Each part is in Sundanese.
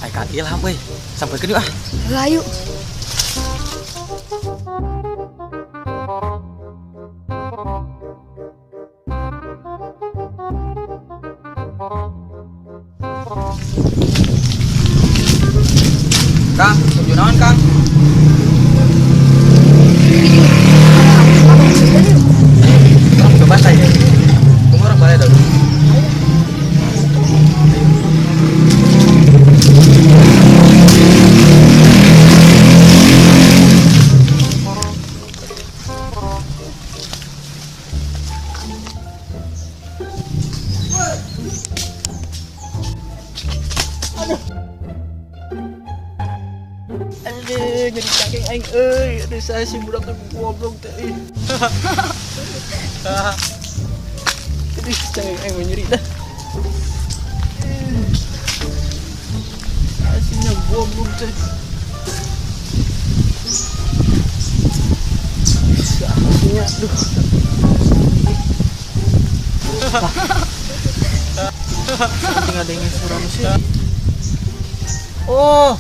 Ai ka Ilham euy. Sampeurkeun yuk ah. Heuh, ayo. Kang, tuju naon, Kang? Kang, coba saya. Tunggu orang balik dulu. Aduh, jadi cangkeng aing euy. Aduh, saya si budak teh goblok teh. Ih. Aduh, cangkeng aing mah nyeri dah. Aslinya goblok teh. Aslinya, aduh. Tinggal ada yang suara sih. Oh,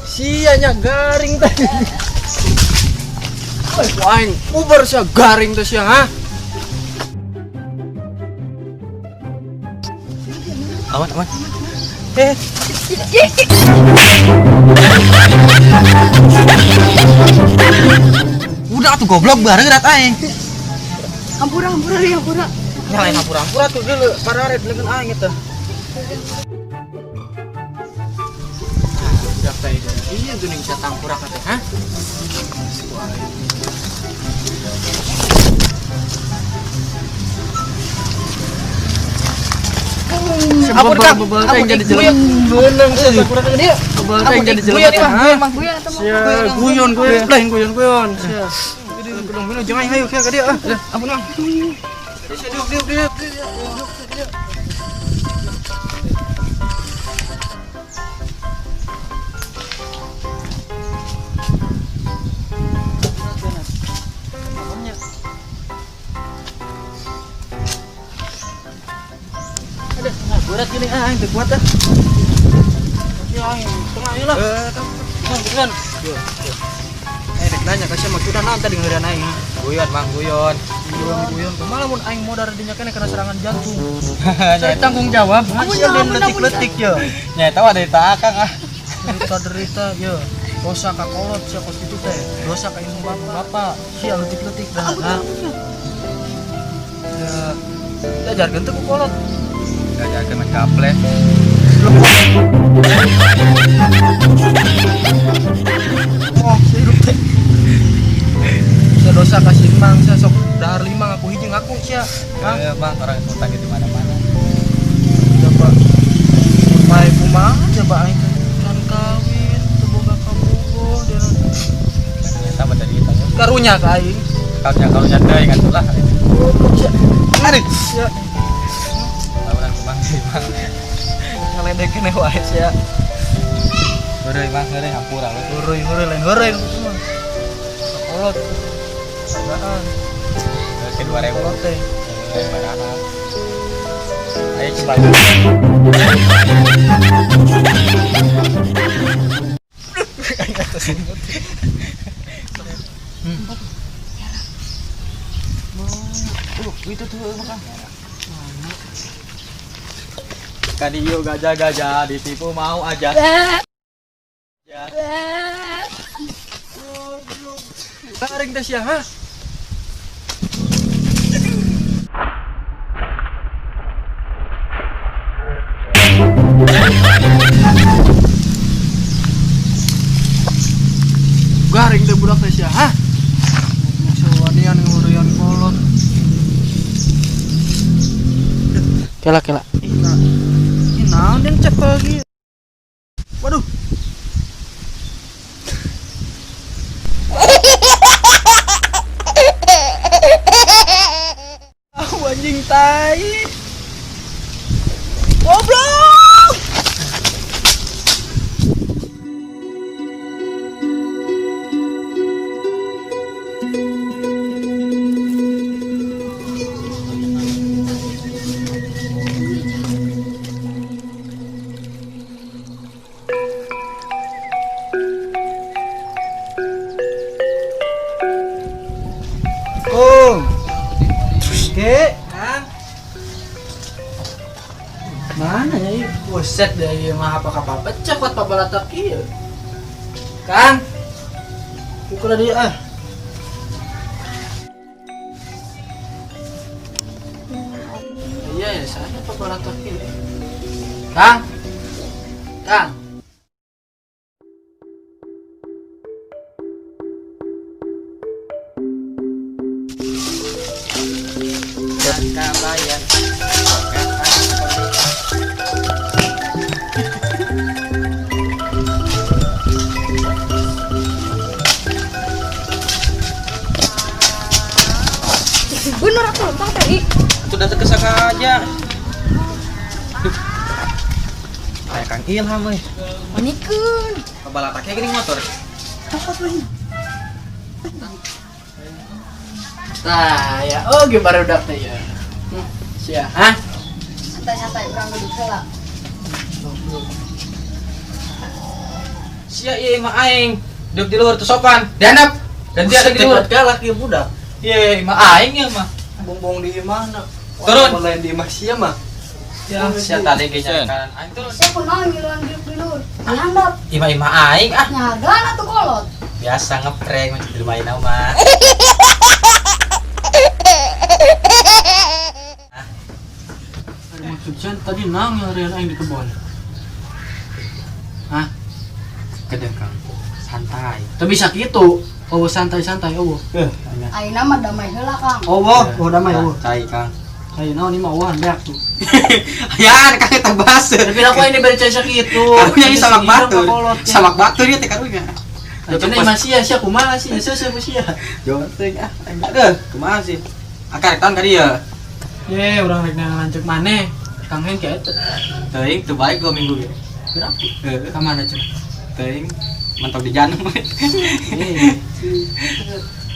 sianya garing tadi. Wah, aing uber sia garing teh sia, ha? Aman, aman. Eh. Udah tuh goblok bareng rat aing. Hampura, hampura, ya, hampura. Nyalain hampura-hampura tuh dulu, pararet lengan aing eta. Udah teh. Iya geuning sia tangkurak teh, ha? Situ aing. Ampun, Kang. Aing jadi jelema. Beunang tangkurak ke dia. Aing jadi jelema. Guyon, Mang, guyon atau Sia, guyon guyon, lain guyon guyon. Sia. Gedung minum jangan ayo ke dia ah. Ampun, Mang. Sia diuk diuk diuk. Diuk. Aduh, berat gini ah, aing teu kuat ah. Ya aing tengah ieu lah. Kang, bukan. Eh, rek nanya ka sia mah kuda naon tadi ngeureun aing. Guyon, Mang, guyon. Guyon guyon. Kumaha lamun aing modar dinya keneh kena serangan jantung. Saya tanggung jawab. Ampun, Sia ampun, ampun, letik-letik ya. Nya eta mah derita Akang ah. Derita derita ya. Dosa ka kolot sia kos kitu teh. Dosa ka indung bapak. Sia letik-letik dah. Ha. Ya. Diajarkeun teh ku kolot. Diajarkeun mah gaple. Oh, sia hidup teh. Sia dosa ka si Mang, sia sok dahar lima ngaku hiji ngaku sia. Hah? Eh, Bang, orang sultan di mana-mana. Coba. Mae kumaha coba aing teh can kawin, teu boga kabogoh dia. Eta mah derita. Karunya ka aing. Karunya karunya teuing atuh lah. Goblok sia. Aduh. Sia. Lamunan kumaha sih, Mang. Ngaledek keneh wae sia. Heureuy, Mang, heureuy hampura we. Heureuy heureuy lain heureuy nu kitu mah. Kolot. Sagaan. Ke 2000. Kolot teh. Eh, padahal. Ayo coba. Itu tuh makan. Kadieu gajah-gajah ditipu mau aja. Ya. Garing teh sia, ha? Garing teh budak teh sia, ha? Sewanian ngurian kolot. Kela kela. Ih, nah. Ih, naon yang cek lagi. Waduh. Ah, anjing tai. Goblok. Buset deh, ieu mah apa kapal pecah kuat pabalatak ieu. Kang. Ukur dia ah. Iya ya, saya pabalatak ieu. Kang. Kang. Kabayan. Bener aku lontong tadi. Sudah terkesan aja. Duh. Kayak Kang Ilham euy. Manikeun. Pabalataknya gini motor. Nah, ya oh gimana udah teh ya. Sia, hah? Santai-santai urang duduk heula. Sia ieu mah aing. Duduk di luar tuh sopan. Dihandap. Ganti ada di luar. Galak ieu budak. Iya, mah aing ya mah. Bongbong di mana? Turun. Lain di imah sia mah. Ya, sia tadi ge kanan aing turun. Saya kunaon ngiluan duduk di luhur. Dihandap. Imah-imah aing ah. Nyagan atuh kolot. Biasa ngeprank macam di rumah Ina mah. Ada maksud sia tadi nang yang aing di kebon. Hah? Kedeng Kang. Santai. Tapi bisa gitu. Oh santai-santai oh. Ayeuna mah damai heula, Kang. Oh, oh damai oh. Cai Kang. Ayo naon ini mah wan beak tuh. Ya, Kang eta bahasa. Tapi aku ini beri cai sakitu. Karunya ini samak batur. Samak batur ya teh karunya. Cenah imah sia sia kumaha sih? Sia sia sia. Jawa teh ah, aduh, kumaha sih? Akar tahun ka dieu. Ye, urang rek nang lanceuk maneh. Kang Hengki eta. Teuing teu baik 2 minggu ge. Berapa? Heeh. Ka mana cenah? Teuing mentok di janum.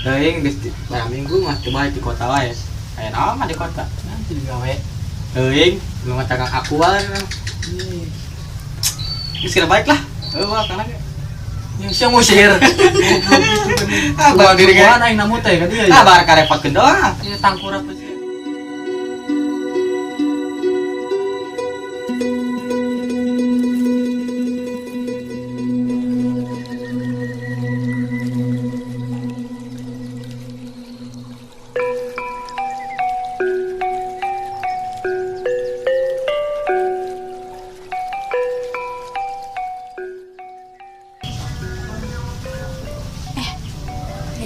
Teuing geus barang minggu mah teu baik di kota wae. Aya naon mah di kota. Nanti digawe. Teuing lu mah cakang aku wae. Geus kira baik lah. Heuh wah kana ge. Yang sia ngusir. Ah, barang diri ge. Kumaha aing namu teh ka dieu. Ah, barang karepotkeun doang. Ieu tangkurap sih.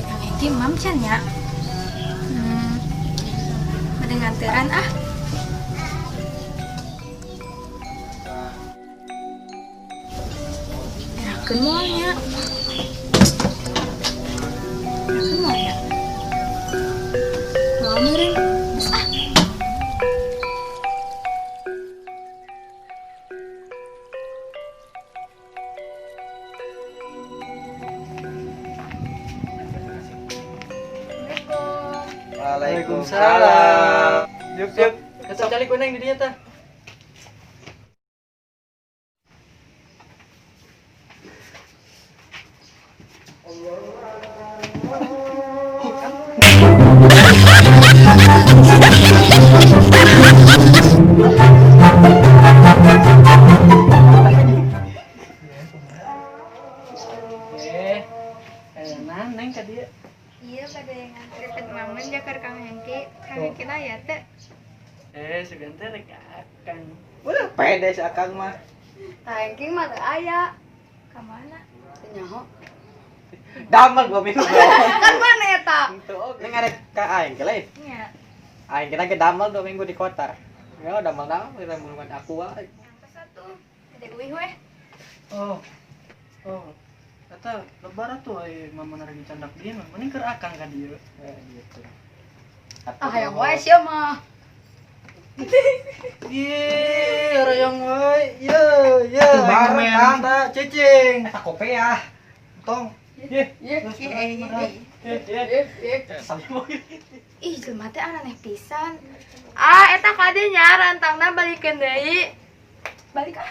Kang Hengki mam can ya. Bade nganteran ah. Erakeun moal nya. Erakeun moal nya. Moal meureun. Geus ah. Waalaikumsalam. Yuk, yuk. Kecap calik kuning di dieu tah. Neng ka dieu. Iya pada yang nganterin mamen jakar Kang Hengki. Kang Hengki na ya teh. Sugan teh rek akang. Udah pede si akang mah. Tah Hengki mah teu aya. Ka mana? Teu nyaho. Damel 2 minggu. Kan mana eta? Neng arek ka aing ke lain. Nya. Aing kita ke damel 2 minggu di kota. Ya damel-damel kita mulungan aku wae. Yang satu. Ada uih weh. Oh. Oh. Eta lebaran tuh ai mama rek dicandak dieu mah mending keur akang ka dieu. Gitu. Ah hayang wae sia mah. Ye, rayong wae. Ye, ye, Bareng, Kang. ta cicing. Eta kope ya. Tong. Ye, Ye, ye, ye. Ih, jelema teh aneh pisan. Ah, eta kade nya rantangna balikeun deui. Balik ah.